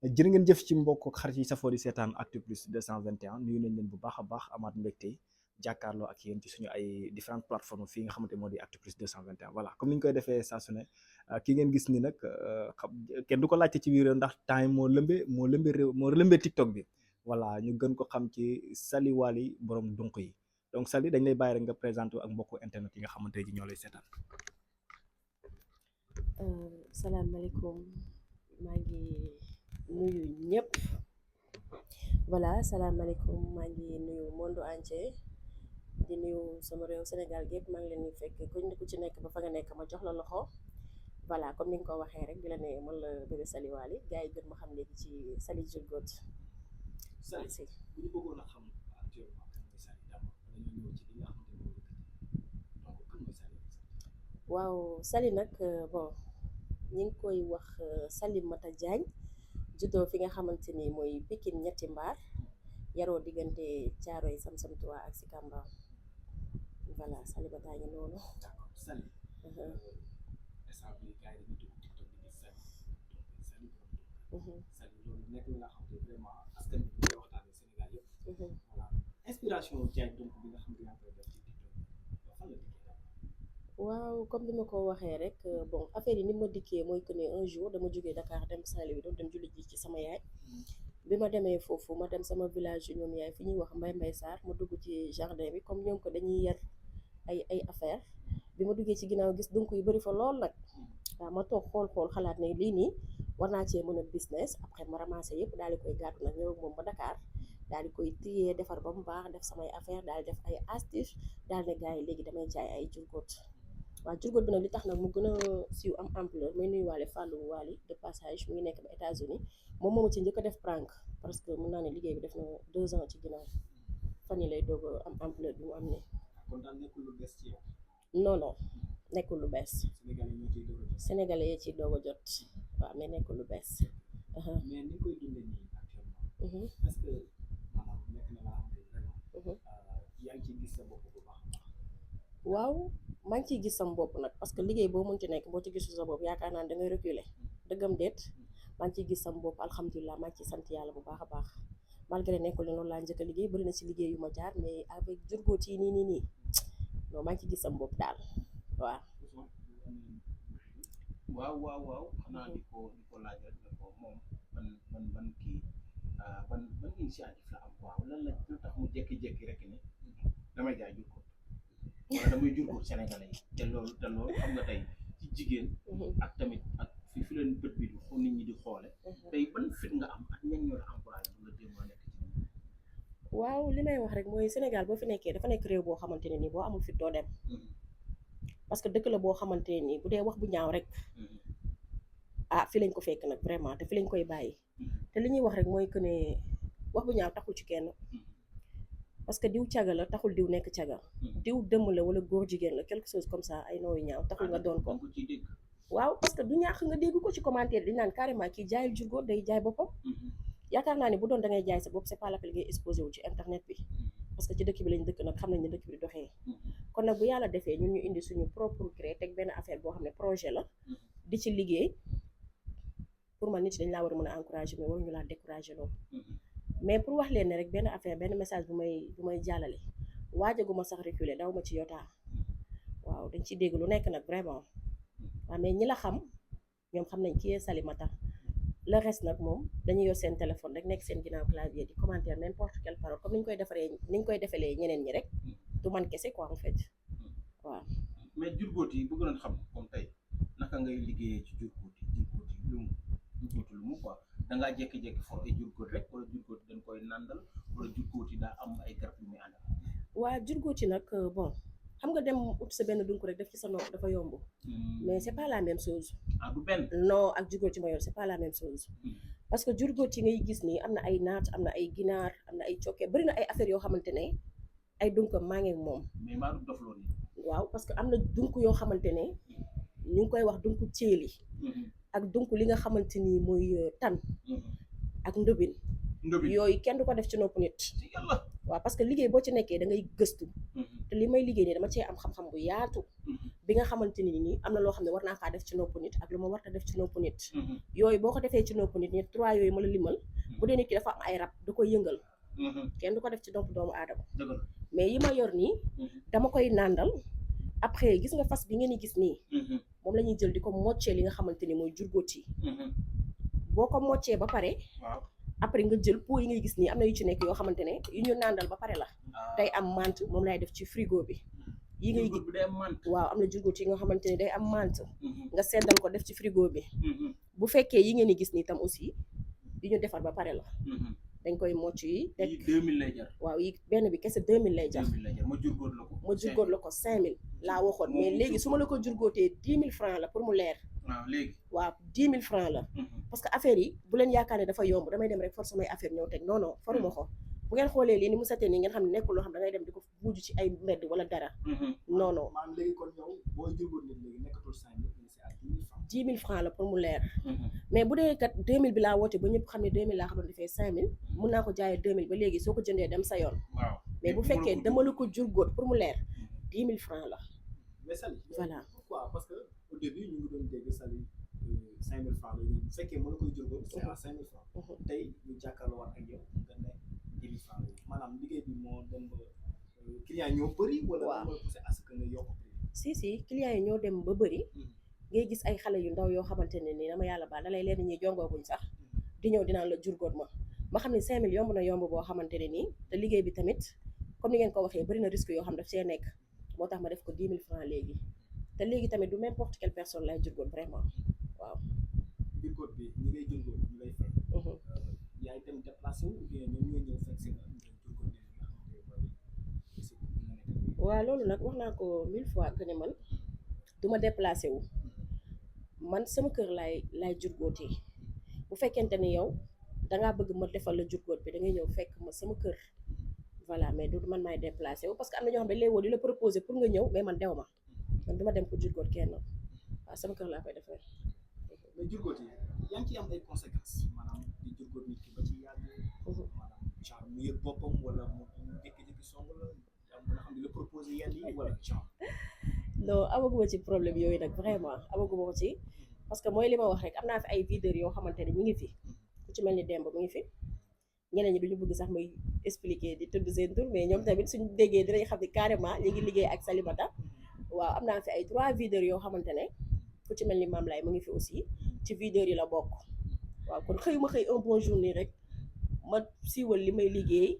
jërë ngeen jëf ci mbokk ak xarit yi safoo di seetaan Actuplus 221 nuyu nañ leen bu baax a baax amaat mbégte jàkkaarloo ak yéen ci suñu ay différentes plateformes fii nga xamante moo di Actuplus 221 voilà comme ni ñu koy defee saa su ne ki ngeen gis ni nag xam kenn du ko laajte ci biir réew ndax temps yi moo lëmbe réew moo lëmbee TikTok bi voilà ñu gën ko xam ci Sally Wally borom dunq yi donc Sally dañ lay bàyyi rek nga présenté ak mbokku internet yi nga xamante ji ñoo lay seetaan. salaamaaleykum maa ngi nuyu ñëpp voilà salaamaaleykum maa ngi nuyu monde entier di nuyu sama réew Sénégal gépp maa ngi leen di fekk ku ci nekk ba fa nga nekk ma jox la loxo voilà comme ni nga ko waxee rek di la ne man la bébé Sally Wally gars yi gën ma xam léegi ci Sally Jules Gold. Sally bu ñu bëggoon a xam actuellement kan mooy Sally d'abord dañoo ñëw ci li nga xamante ne donc kan mooy Sally. waaw Sally nag bon ñi ngi koy wax Salimata Diagne juddoo fi nga xamante ni mooy Pikine ñetti mbaar yaroo diggante Caaroy Samsam 3 ak Sicap Mbao voilà Salimata ngi noonu. d'accord Sally. instant bii gars yi dañuy dugg TikTok bi di Sally Sally borom Sally loolu nekk na nga xam ne vraiment askan bi ñu koy waxtaanee Sénégal yëpp. voilà inspiration jaay donc bi nga xam ne yaa ngi koy def ci TikTok bi fan la dikkee daal. waaw comme ni ma ko waxee rek bon affaire yi ni ma dikkee mooy que ne un jour dama jógee Dakar dem Saint-Louis doon dem julli ji ci sama yaay bi ma demee foofu ma dem sama village yu ñoom yaay fi ñuy wax Mbay Sarr ma dugg ci jardin bi comme ñoom ko dañuy yar ay affaire bi ma duggee ci ginnaaw gis donc yu bëri fa lool nag waaw ma toog xool xalaat ne lii nii war naa cee mën a business après ma ramassé yëpp daal di koy gàddu nag ñëw ak moom ba Dakar daal di koy trier defar ba mu baax def samay affaire daal di def ay astuce daal ne gars yi léegi damay jaay ay jurgóot waaw jurgóot bi nag li tax nag mu gën a siiw am ampleur may nuyuwaale Fallou Wally de passage mu ngi nekk ba États-Unis moom moo ma ci njëkk a def prank parce que mun naa ne liggéey bi def na 2 ans ci ginnaaw fan yi lay doog a am ampleur bi mu am ne kon daal nekkul lu bees ci yow. non non nekkul lu bees Sénégalais ñoo ciy doog a jot. sénégalais yi ci doog a jot waaw mais nekkul lu bees. mais ni koy dundee nii actuellement. est-ce que maanaam nekk na laa xam ne vraiment. yaa ngi ciy gis sa bopp bu baax a baax. waaw maa ngi ciy gis sam bopp nag parce que liggéey boo mënti nekk boo ci gisul sa bopp yaakaar naa ne da ngay reculer dëggam déet maa ngi ciy gis sam bopp alhamdulilah maa ngi ciy sant yàlla bu baax a baax malgré nekkul ne loolu laa njëkk a liggéey bëri na ci liggéey yu ma jaar mais avec jurgóot yi nii non maa ngi ciy gis sam bopp daal waaw. waaw xanaa di ko laaj rek ne ko moom ban kii ban initiative la am waaw lan la lu tax mu jékki-jékki rek ne damay jaay jurgóot wala damay jurgóot sénégalais yi te loolu xam nga tey ci jigéen ak tamit ak fi leen bët bi di xool nit ñi di xoole tey ban fit nga am ak ñan ñoo la encouragé bu nga jéem a nekk ci waaw li may wax rek mooy Sénégal boo fi nekkee dafa nekk réew boo xamante ne nii boo amul fit doo dem parce que dëkk la boo xamante ne nii bu dee wax bu ñaaw rek ah fi lañ ko fekk nag vraiment te fi lañ koy bàyyi te li ñuy wax rek mooy que ne wax bu ñaaw taxul ci kenn parce que diw caga la taxul diw nekk caga diw dëmm la wala góor jigéen la quelque chose comme ça ay nooyu ñaaw taxul nga doon ko waaw parce que du ñaax nga dégg ko ci commentaire di naan carrément kii jaayul jurgóot day jaay boppam yaakaar naa ne bu doon da ngay jaay sa bopp c'est pas l'appel ngay exposé wu ci internet bi parce que ci dëkk bi lañ dëkk nag xam nañ ne dëkk bi di doxee kon nag bu yàlla defee ñun ñu indi suñu propre créé teg benn affaire boo xam ne projet la di ci liggéey pour man nit dañ laa war a mën a encourager mais waruñu laa décourager loolu mais pour wax leen ne rek benn affaire benn message bu may jàllale waajaguma sax reculer daw ma ci yotaa waaw dañ ciy dégg lu nekk nag vraiment waaw mais ñi la xam ñoom xam nañ kii Salimata le reste nag moom dañuy yor seen téléphone rek nekk seen ginnaaw clavier di commentaire n'importe quelle parole comme ni ñu koy defalee ñeneen ñi rek du man kese quoi en fait waaw. mais jurgóot yi bëgg nañ xam comme tey naka ngay liggéeyee ci jurgóot yi lu mu quoi da ngaa jékki-jékki for ay jurgóot rek wala jurgóot dañ koy nandal wala jurgóot yi daa am ay garab yu muy àndal. waa jurgóot yi nag bon xam nga dem ut sa benn dunk rek def ci sa nopp dafa yomb mais c'est pas la même chose. ah du benn. non ak jurgóot yi ma yor c'est pas la même chose parce que jurgóot yi ngay gis nii am na ay naat am na ay ginaar am na ay cokke bari na ay affaires yoo xamante ne ay dunkam maa ngi moom. mais maa du dofloo nii. waaw parce que am na dunk yoo xamante ne ñu ngi koy wax dunku ceeli ak dunk li nga xamante ni mooy tan ak ndëbin yooyu kenn du ko def ci nopp nit waaw parce que liggéey boo ci nekkee da ngay gëstu te li may liggéey nii dama cee am xam-xam bu yaatu bi nga xamante ni nii am na loo xam ne war naa kaa def ci nopp nit ak lu ma war a def ci nopp nit yooyu boo ko defee ci nopp nit ñi 3 yooyu ma la limal bu dee nit ki dafa am ay rab da koy yëngal kenn du ko def ci nopp doomu aadama mais yi ma yor nii dama koy nàndal après gis nga fas bi ngeen di gis nii moom la ñuy jël di ko moccee li nga xamante ni mooy jurgóot yi boo ko moccee ba pare après nga jël pot yi ngay gis nii am na yu ci nekk yoo xamante ne yu ñu nàndal ba pare la day am menthe moom lay def ci frigo bi yi ngay gis waaw am na jurgóot yi nga xamante ne day am menthe nga seddal ko def ci frigo bi bu fekkee yi ngeen di gis nii tam aussi yu ñu defar ba pare la dañ koy mocc yi teg 2000 lay jar waaw yi benn bi kese 2000 lay jar ma jurgóot la ko ma jurgóot la ko 5000 laa waxoon mais léegi su ma la ko jurgóotee 10 000 francs la pour mu leer waaw léegi waaw 10 000 francs la parce que affaire yi bu leen yaakaar ne dafa yomb damay dem rek force samay affaire ñëw teg non non faruma ko bu ngeen xoolee lii ni mu setee nii ngeen xam ne nekkul loo xam da ngay dem di ko buuj ci ay mbedd wala dara non non maanaam léegi kon yow booy jurgóot nit léegi nekkatul 5000 c'est à 10 000 francs la pour mu leer mais bu dee kat 2000 bi laa woote ba ñëpp xam ne 2000 laa ko doon defee 5000 mun naa ko jaayee 2000 ba léegi soo ko jëndee dem sa yoon mais bu fekkee dama la ko jurgóot pour mu leer 10 000 francs la mais Sali voilà pourquoi parce que au début ñu ngi doon dégg Sali 5000 francs la bu fekkee mën na koy jurgóot c'est à 5000 francs tey ñu jàkkaarloo waat ak yow nga ne 10 000 francs la maanaam liggéey bi moo dem ba client ñoo bëri wala dama poussé à ce que nga yokk prix si clients yi ñoo dem ba bëri ngay gis ay xale yu ndaw yoo xamante ne nii dama yàlla baal dalay leen ñi jongooguñ sax di ñëw dinaan la jurgóot ma xam ne 5000 yomb na yomb boo xamante ne nii te liggéey bi tamit comme ni ngeen ko waxee bëri na risque yoo xam daf see nekk moo tax ma def ko 10 000 francs léegi te léegi tamit du n'importe quelle personne lay jurgóot vraiment waaw jurgóot bi ñi ngay jurgóot ñu lay fay yaay dem déplacé wu ou bien ñoom ñoo ñëw fekk si nga jurgóot waaw loolu nag wax naa ko 1000 fois que ne man du ma déplacé wu man sama kër laay jurgóotee bu fekkente ni yow dangaa bëgg ma defal la jurgóot bi da ngay ñëw fekk ma sama kër voilà mais du man maay déplacé wu parce que am na ñoo xam ne dañ lay woo di la proposer pour nga ñëw mais man dew ma man duma dem pour jurgóot kenn waaw sama kër laa koy defee mais jurgóot yi yaa ngi ciy am ay conséquences maanaam di jurgóot nit ki ba ci yàgg maanaam genre mu yëg boppam wala mu jékki-jékki song la yaa mën a xam di la proposer yenn yi wala genre non amaguma ci problème yooyu nag vraiment amaguma ko ci parce que mooy li ma wax rek am naa fi ay videurs yoo xamante ne ñu ngi fi ku ci mel ni Demba mu ngi fi ñeneen ñi duñu bëgg sax muy expliquer di tudd seen tur mais ñoom tamit suñu déggee dinañ xam ne carrément ñu ngi liggéey ak Salimata waaw am naa fi ay 3 videurs yoo xamante ne ku ci mel ni Mame Lay mu ngi fi aussi ci videurs yi la bokk waaw kon xëy ma xëy un bon jour nii rek ma siiwal li may liggéey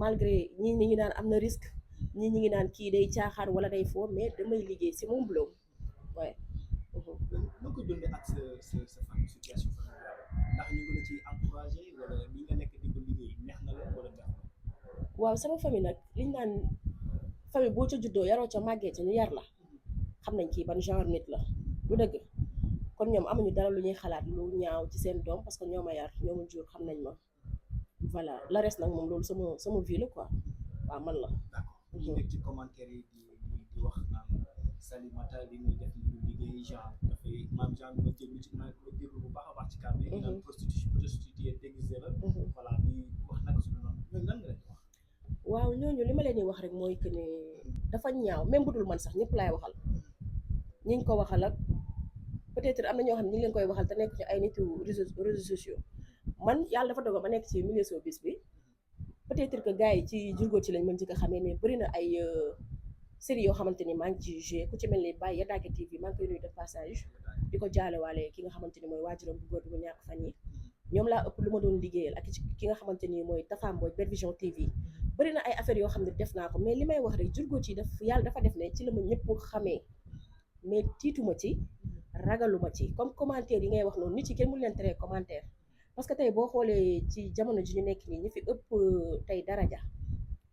malgré ñi ngi naan am na risque ñi ngi naan kii day caaxaan wala day foo mais damay liggéey si mon boulot waaye noo ko dundee ak sa famille situation familiale ndax ñu ngi la ciy encouragé wala li nga nekk di ko liggéey neex na leen wala neex na waaw sama famille nag liñ naan famille boo ca juddoo yaroo ca màggee ca ñu yar la xam nañ kii ban genre nit la lu dëgg kon ñoom amuñu dara lu ñuy xalaat lu ñaaw ci seen doom parce que ñoo ma yar ñoo ma jur xam nañ ma voilà la reste nag moom loolu sama vie la quoi waaw man la d'accord ñu nekk ci commentaire yi di wax naan Salimata li muy def ni liggéey genre dafay maam genre ma jéglu ci maa ko jéglu bu baax a baax ci kàddu yi naan prostituée déguisée la voilà di wax naka suñu noonu ñooñu lan nga leen wax waaw ñooñu li ma leen di wax rek mooy que ne dafa ñaaw même bu dul man sax ñëpp laay waxal ñi ñu ko waxal ak peut-être am na ñoo xam ne ñi ngi leen koy waxal te nekk ci ay nitu réseaux sociaux man yàlla dafa dogal ma nekk ci milieu showbiz bi peut-être que gars yi ci jurgóot ci lañ mën ci ko xamee mais bëri na ay série yoo xamante ni maa ngi ci joué ku ci mel ni Baye Yadaake TV maa ngi koy nuyu de passage di ko jaalewaale ki nga xamante ni mooy waajuram bu góor bi mu ñàkk fan yi ñoom laa ëpp lu ma doon liggéeyal ak ki nga xamante ni mooy Tafa Mbodj Bad Vision TV bëri na ay affaires yoo xam ne def naa ko mais li may wax rek jurgóot yi yàlla dafa def ne ci la ma ñëpp xamee mais tiituma ci ragaluma ci comme commentaire yi ngay wax noonu nit yi kenn mu leen tere commentaire parce que tey boo xoolee ci jamono ji ñu nekk nii ñi fi ëpp tey daraja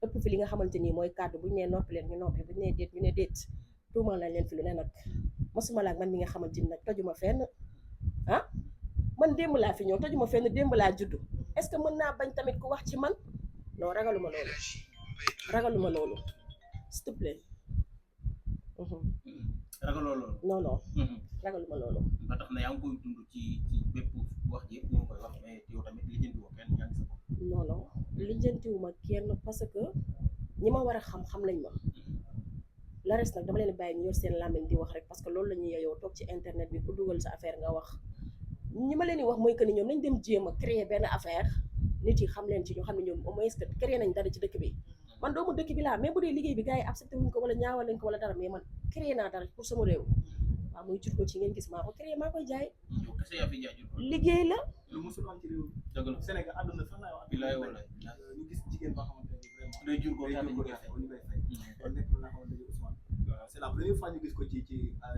ëpp fi li nga xamante nii mooy kàddu buñu nee noppi leen ñu noppi buñu nee déet ñu ne déet tuumal nañ leen fi lu ne nag mosuma laak man mi nga xamante ni nag tojuma fenn ah man démb laa fi ñëw tojuma fenn démb laa juddu est-ce que mën naa bañ tamit ku wax ci man non ragaluma loolu s'il te plaît ragaloo loolu non non ragaluma loolu ba tax na yaa ngi koy dund ci bépp wax ji yëpp ñu ngi koy wax mais yow tamit lijjantiwoo kenn yaa ngi sa bopp non non lijjantiwuma kenn parce que ñi ma war a xam nañ ma la reste nag dama leen bàyyi ñu yor seen làmmiñ di wax rek parce que loolu la ñuy yeyoo toog ci internet bi ku dugal sa affaire nga wax ñi ma leen di wax mooy que ni ñoom nañ dem jéem a créer benn affaire nit yi xam leen ci ñu xam ne ñoom au moins que créer nañ dara ci dëkk bi man doomu dëkk bi laa mais bu dee liggéey bi gars yi accepté wuñ ko wala ñaawal nañ ko wala dara mais man créer naa dara pour sama réew waaw muy jur ko ci ngeen gis maa ko créer maa koy jaay yow kese yaa fi jaay jur ko. liggéey la lu musul am ci réew mi dëgg la Sénégal àdduna sax laay wax bilaay walaay ñu gis jigéen boo xamante ne vraiment day jur ko day yaa jur ko dañu koy fay. ñu koy fay kon nekk lu nga xamante ne Ousmane c'est la première fois ñu gis ko ci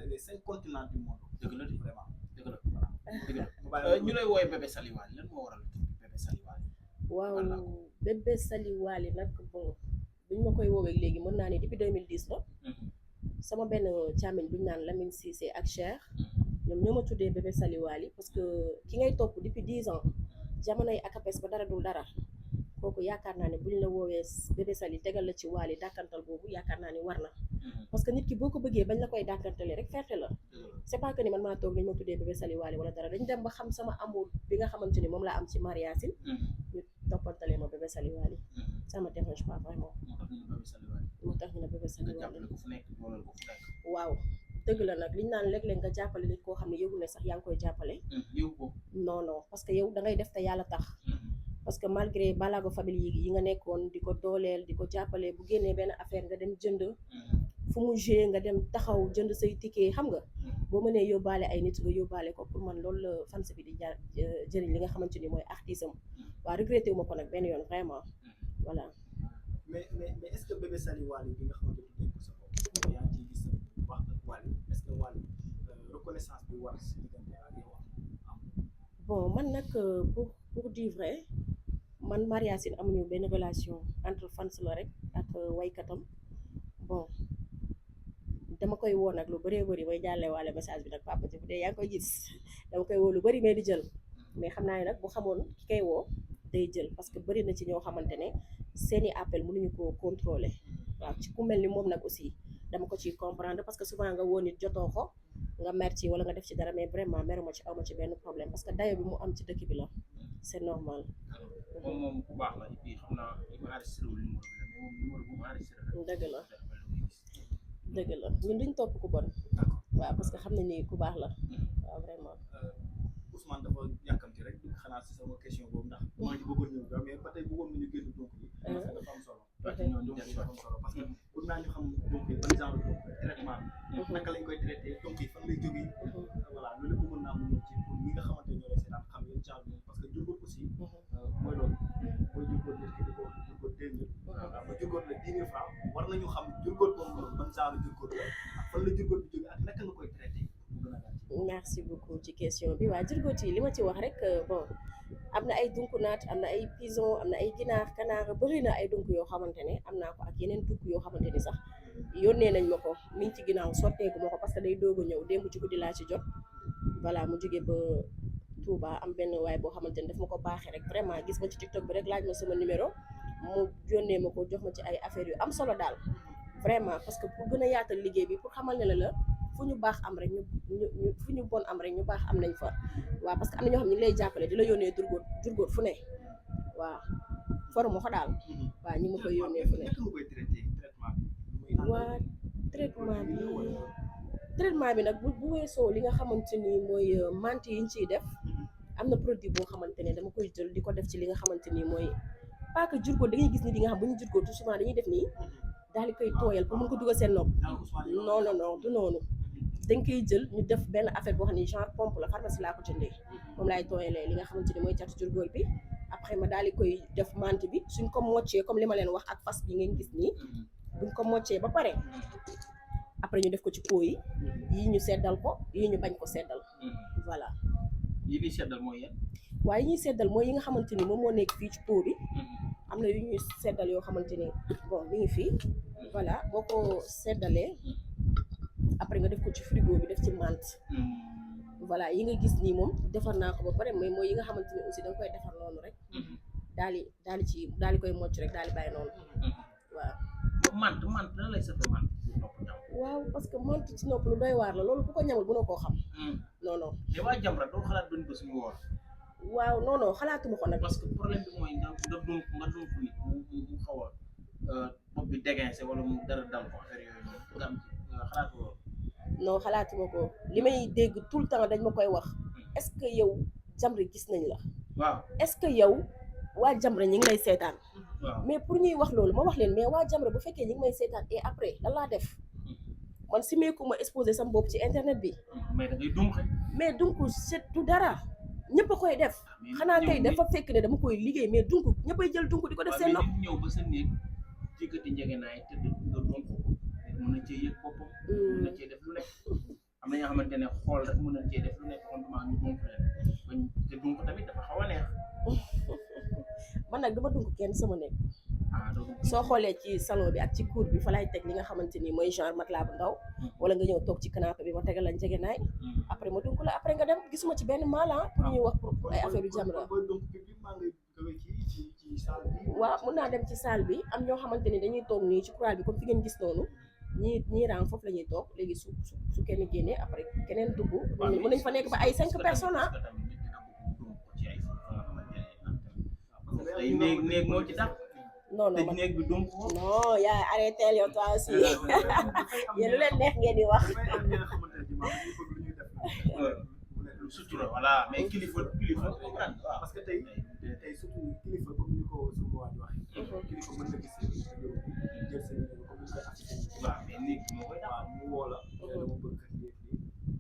les 5 continents du monde dëgg la de vraiment dëgg la voilà dëgg la mu bàyyi ñu lay woowee bébé Saliwali lan moo waral tur bi bébé Saliwali. waaw Voilà. bébé Saliwali nag bon biñ ma koy woowee léegi mën naa ne depuis 2010 la sama benn càmmiñ buñ naan Lamine Cissé ak Cheikh ñoom ñoo ma tuddee bébé Saliwali parce que ki ngay topp depuis 10 ans jamonoy akapes ba dara dul dara kooku yaakaar naa ne buñ la woowee bébé Sali tegal la ci waali dàkkantal boobu yaakaar naa ne war na parce que nit ki boo ko bëggee bañ la koy dàkkantalee rek ferte la c'est pas que ni man maa toog nañ ma tuddee bébé Saliwali wala dara dañ dem ba xam sama amour bi nga xamante ni moom laa am ci Mariasine ñu toppantalee ma bébé Saliwali ça me dérange pas vraiment moo tax ñu ne bébé moo tax ñu ne bébé Saliwali. nga Saliwali jàppale ko fu nekk dooleel ko fu nekk. waaw dëgg la nag liñ naan léeg-léeg nga jàppale nit koo xam ne yëgu ne sax yaa ngi koy jàppale yow ko. non non parce que yow da ngay def te yàlla tax parce que malgré balago famille yi nga nekkoon di ko dooleel di ko jàppale bu génnee benn affaire nga dem jënd fu mu joué nga dem taxaw jënd say ticket xam nga boo mënee yóbbaale ay nit nga yóbbaale ko pour man loolu la fans bi di jëriñ li nga xamante ni mooy artisme waaw regretté wu ma ko nag benn yoon vraiment voilà mais est-ce que bébé Saliwali bi nga xamante ne ko sa bopp yaa ngi ciy gis bu baax ak Wally est-ce que Wally reconnaissance bi war si diggante ak yow am bon man nag pour dire vrai man Mariasine amuñu benn relation entre fans la rek ak waykatam bon dama koy woo nag lu bëree bëri may jàllee waale message bi nag papa ci bu dee yaa ngi koy gis dama koy woo lu bëri mais di jël mais xam naa ne nag bu xamoon ki koy woo day jël parce que bëri na ci ñoo xamante ne seeni appel mënuñu ko contrôler waaw ci ku mel ni moom nag aussi dama ko ciy comprendre parce que souvent nga woo nit jotoo ko nga mer ci wala nga def ci dara mais vraiment meruma ci awma ci benn problème parce que dayo bi mu am ci dëkk bi la c'est normal moom ku baax la et puis xam naa li ma enregistré wul numéro bi la mais moom numéro bu ma enregistré la. dëgg la dëgg la ñun duñ topp ku bon waaw parce que xam ne ni ku baax la waaw vraiment Ousmane dafa yàkkamti rek xanaa si sama question boobu ndax maa ngi bëggoon ñëw ba mais ba tey bëggoon nañu génn donc bi dafa am solo donc dafa am solo parce que pour naa ñu xam donc ban genre donc traitement bi naka lañ koy traité donc yi fan lay jógee voilà loolu lépp mën naa mu ñëw ci pour ñi nga xamante ñoo lay seetaan xam yéen genre bi parce que jurgóot aussi mooy loolu mooy jurgóot nit ki di ko jurgóot 2000 waaw ba jurgóot la 10 000 francs war nañu xam jurgóot boobu noonu ban genre jurgóot la ak fan la jurgóot bi jógee ak naka nga koy traité merci beaucoup ci question bi waa jurgóot yi li ma ci wax rek bon am na ay dunkunaat am na ay pigeon am na ay ginaar kanaara bëri na ay dunk yoo xamante ne am naa ko ak yeneen dunk yoo xamante ni sax yónnee nañ ma ko mi ngi ci ginnaaw sotteeku ma ko parce que day doog a ñëw démb ci guddi laa ci jot voilà mu jóge ba Touba am benn waay boo xamante ni daf ma ko baaxee rek vraiment gis ma ci TikTok bi rek laaj ma sama numéro mu yónnee ma ko jox ma ci ay affaires yu am solo daal vraiment parce que pour gën a yaatal liggéey bi pour xamal ne la fu ñu baax am rek ñu fu ñu bon am rek ñu baax am nañ fa waaw parce que am na ñoo xam ne ñu ngi lay jàppale di la yónnee jurgóot fu ne waaw forme ko daal waaw ñi ma koy yónnee fu ne waa traitement bi nag bu weesoo li nga xamante ni mooy mante yi ñu ciy def am na produit boo xamante ne dama koy jël di ko def ci li nga xamante ni mooy pas que jurgóot da ngay gis ni di nga xam bu ñu jurgóot tout souvent dañuy def nii daal di koy tooyal pour mën ko dugal seen nopp non non non du noonu dañ koy jël ñu def benn affaire boo xam ne genre pompe la pharmacie laa ko jëndee moom laay tooyalee li nga xamante ni mooy catu jurgóot bi après ma daal di koy def mante bi suñ ko moccee comme li ma leen wax ak fas bi ngeen gis nii buñ ko moccee ba pare après ñu def ko ci pot yi ñu seddal ko yi ñu bañ ko seddal voilà yi ñuy seddal mooy yan waaye yi ñuy seddal mooy yi nga xamante ni moom moo nekk fii ci pot bi am na yu ñuy seddal yoo xamante ni bon mi ngi fii voilà boo ko seddalee après nga def ko ci frigo bi def ci menthe voilà yi nga gis nii moom defar naa ko ba pare mais mooy yi nga xamante ni aussi da nga koy defar noonu rek daal di koy mocc rek daal di bàyyi noonu waaw menthe lan lay safee menthe waaw parce que menthe ci nopp lu doy waar la loolu bu ko ñamul mënoo koo xam non non mais waa Jamra doo xalaat benn bés ñu woor waaw non non xalaatuma ko nag parce que problème bi mooy nga donc nit mu xaw a bopp bi dégancé wala mu dara dal ko affaire yooyu noonu nga am ci xalaatu loolu. non xalaatuma ko li may dégg tout le temps dañ ma koy wax est-ce que yow Jamra gis nañ la waaw est-ce que yow waa Jamra ñi ngi lay seetaan waaw mais pour ñuy wax loolu ma wax leen mais waa Jamra bu fekkee ñi ngi may seetaan et après lan laa def man si meeku ma exposé sama bopp ci internet bi mais da ngay dum xëy mais donc c'est du dara ñëpp a koy def xanaa kay dafa fekk ne dama koy liggéey mais donc ñëppay jël donc di ko def seen nopp ñëw ba sa néeg jëkkati njëgënaay tëdd nga doon ko mën na cee yëg boppam mën na cee def lu nekk am na ñoo xamante ne xool rek mën nañ cee def lu nekk fondement ñu donc leen bañ te donc tamit dafa xaw a neex man nag duma donc kenn sama nekk donc soo xoolee ci salon bi ak ci cour bi fa lay teg li nga xamante ni mooy genre matelas bu ndaw wala nga ñëw toog ci canapé bi ma tegal la njëgënaay après ma donc la après nga dem gisuma ci benn maala pour ñuy wax pour ay affaire yu Jamra waaw mun naa dem ci salle bi am ñoo xamante ni dañuy toog nii ci coural bi comme fi ngeen gis noonu ñii rang foofu la ñuy toog léegi su kenn génnee après keneen dugg mën nañ fa nekk ba ay 5 personnes ah néeg moo ci dàq non non tëj néeg bi donc non yaa arrêté yow toi aussi yéen lu leen neex ngeen di wax sutura voilà mais kilifa comprendre waaw parce que tey surtout kilifa comme ni ko sama waa ji waxee kilifa mën na gis jël sa numéro comme ni koy affiché waaw mais néeg bi moo koy dàq waaw mu woo la dama bëgg kat léegi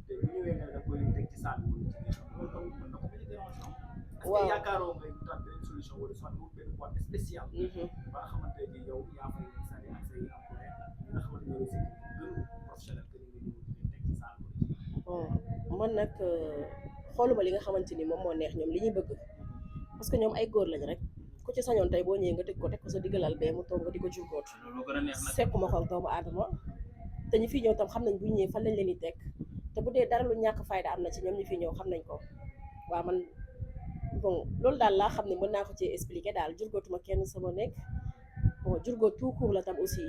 te bu ñëwee nga da koy teg ci salle bi wala ci biir loolu mën na ko bañ a déranger parce que yaakaaroo ngay wutaat beneen solution wala soit mu benn boîte spéciale ba nga xamante ne yow yaa fay sali ak say employé ñi nga xamante ne aussi gën professionnel que ni nga ñëw di teg ci salle bon man nag xooluma li nga xamante ni moom moo neex ñoom li ñuy bëgg parce que ñoom ay góor lañ rek ku ci sañoon tey boo ñëwee nga teg ko sa diggalal bee mu toog nga di ko jurkoot loolu gën a neex nag sekkuma xool doomu aadama te ñu fi ñëw tam xam nañ bu ñëwee fan lañ leen di teg te bu dee dara lu ñàkk fayda am na ci ñoom ñu fi ñëw xam nañ ko waaw man bon loolu daal laa xam ne mën naa ko ci expliquer daal jurgootuma kenn sama nekk bon jurgoot tout court la tam aussi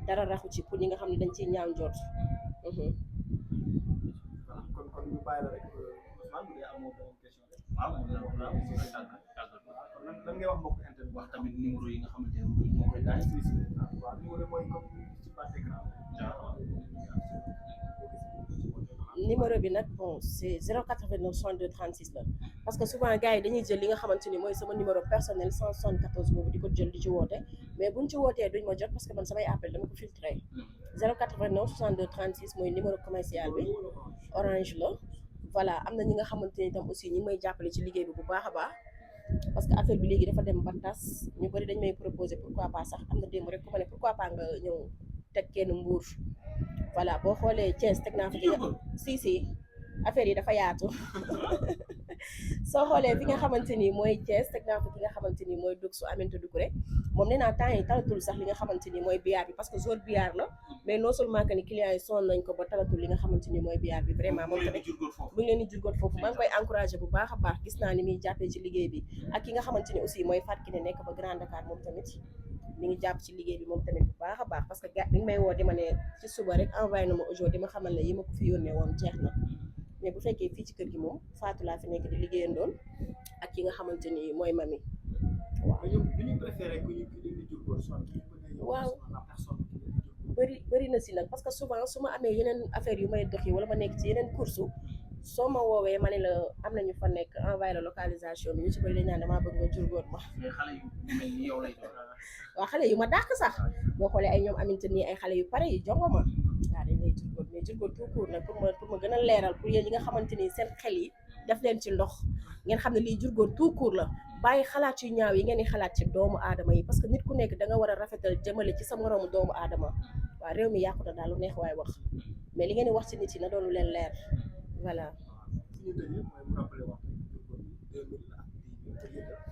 dara raxu ci pour ñi nga xam ne dañ ciy ñaaw njort kon ñu bàyyi la rek Ousmane bu dee amoo beneen question rek waaw mën na waaw lan ngay wax mbokk internet wax tamit numéro yi nga xamante ne moo koy daal waaw numéro mooy comme ci bas d'écran numéro bi nag bon c'est 089 62 36 la parce que souvent gars yi dañuy jël li nga xamante ni mooy sama numéro personnel 174 boobu di ko jël di ci woote mais buñ ci wootee duñ ma jot parce que man samay appel dama ko filtré 089 62 36 mooy numéro commercial bi orange la voilà am na ñi nga xamante ni tam aussi ñi may jàppale ci liggéey bi bu baax a baax parce que affaire bi léegi dafa dem ba tas ñu bëri dañ may proposer pourquoi pas sax am na démb rek ku ma ne pourquoi pas nga ñëw teg kenn mbuur voilà boo xoolee Thiès teg naa fa si affaire yi dafa yaatu soo xoolee fi nga xamante ni mooy Thiès teg naa fa ki nga xamante ni mooy dug su Aminata Doucouré moom nee naa temps yi talatul sax li nga xamante ni mooy biyaar bi parce que jour biyaar la mais non seulement que ni clients yi sonn nañ ko ba talatul li nga xamante ni mooy biyaar bi vraiment moom tamit bu ngi leen di jurgoot foofu maa ngi koy encouragé bu baax a baax gis naa ni muy jàppee ci liggéey bi ak ki nga xamante ni aussi mooy Fatou Kiné nekk ba Grand Dakar moom tamit mi ngi jàpp ci liggéey bi moom tamit bu baax a baax parce que gars bi ngi may woo di ma ne ci suba rek envoyé na ma audio di ma xamal ne yi ma ko fi yónnee woon jeex na mais bu fekkee fii ci kër gi moom Fatou laa fi nekk di liggéeyandoon ak ki nga xamante ni mooy mami waaw ñu préféré ku ñu di jurgoot soit ki waaw bëri na si nag parce que souvent su ma amee yeneen affaire yu may doxi wala ma nekk ci yeneen course soo ma woowee ma ne la am na ñu fa nekk envoyé la localisation bi ñu ci bëri dañ naan damaa bëgg nga jurgoot ma mais xale yu mel ni yow lay doon waaw xale yu ma dàq sax boo xoolee ay ñoom aminte nii ay xale yu pare yu jongo ma waaw dañ lay jurgoot mais jurgoot tout court nag pour ma gën a leeral pour yéen ñi nga xamante ni seen xel yi def leen ci ndox ngeen xam ne lii jurgoot tout court la bàyyi xalaat yu ñaaw yi ngeen di xalaat ci doomu aadama yi parce que nit ku nekk da nga war a rafetal jëmale ci sa moroomu doomu aadama waaw réew mi yàqu na daal lu neex waay wax mais li ngeen di wax ci nit yi na doon lu leen leer voilà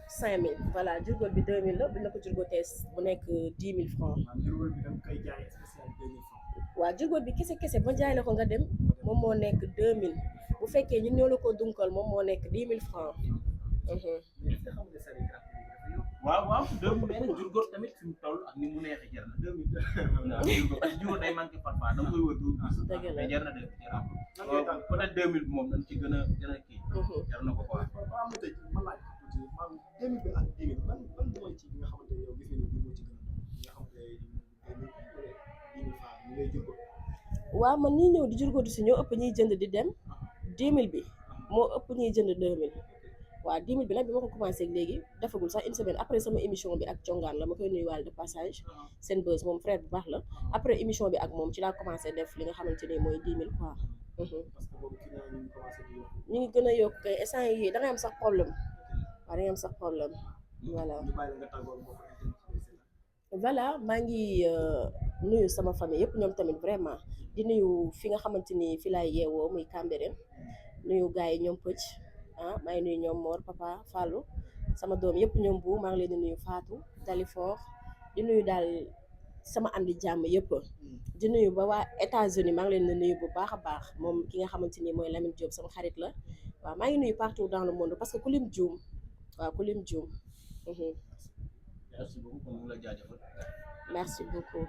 5000 voilà jurgoot bi 2000 la bu ñu la ko jurgootee bu nekk 10 000 francs waaw jurgoot bi kese ba jaay la ko nga dem moom moo nekk 2000 bu fekkee ñun ñoo la ko dunkal moom moo nekk 10 000 francs waaw 2000 jurgoot tamit fi mu toll ak ni mu neexee jar na 2000 parce que jurgoot day manqué parfois da nga koy wër doo gis mais jar na de peut-être 2000 bi moom dañ ci gën a kii jar na ko quoi am na tey ma laaj ko tuuti maanaam 2000 bi ak 10 000 ban mooy ci bi nga xamante ne yow gis nga ni bii moo ci gën a doon waaw man ñi ñëw di jurgóotu si ñoo ëpp ñuy jënd di dem 10 000 bi moo ëpp ñuy jënd 2000 waaw 10 000 bi nag bi ma ko commencé léegi defagul sax une semaine après sama émission bi ak congaan la ma koy nuyuwaale de passage seen buzz moom frère bu baax la après émission bi ak moom ci laa commencé def li nga xamante ni mooy 10 000 quoi. ñu ngi gën a yokk kay instant yi da ngay am sax problème waaw da ngay am sax problème voilà. voilà maa ngi nuyu sama famille yëpp ñoom tamit vraiment di nuyu fi nga xamante ni fi laay yeewoo muy Cambérène nuyu gars yi ñoom pëcc ah maa ngi nuyu ñoom Mor papa Fallou sama doom yëpp ñoom bu maa ngi leen di nuyu Fatou Dalifor di nuyu daal sama andi jàmm yëpp di nuyu ba waa États-Unis maa ngi leen di nuyu bu baax a baax moom ki nga xamante ni mooy Lamine Diop sama xarit la waaw maa ngi nuyu partout dans le monde parce que ku lim juum waaw ku lim juum. merci beaucoup kon mu la jaajëfal. Merci beaucoup.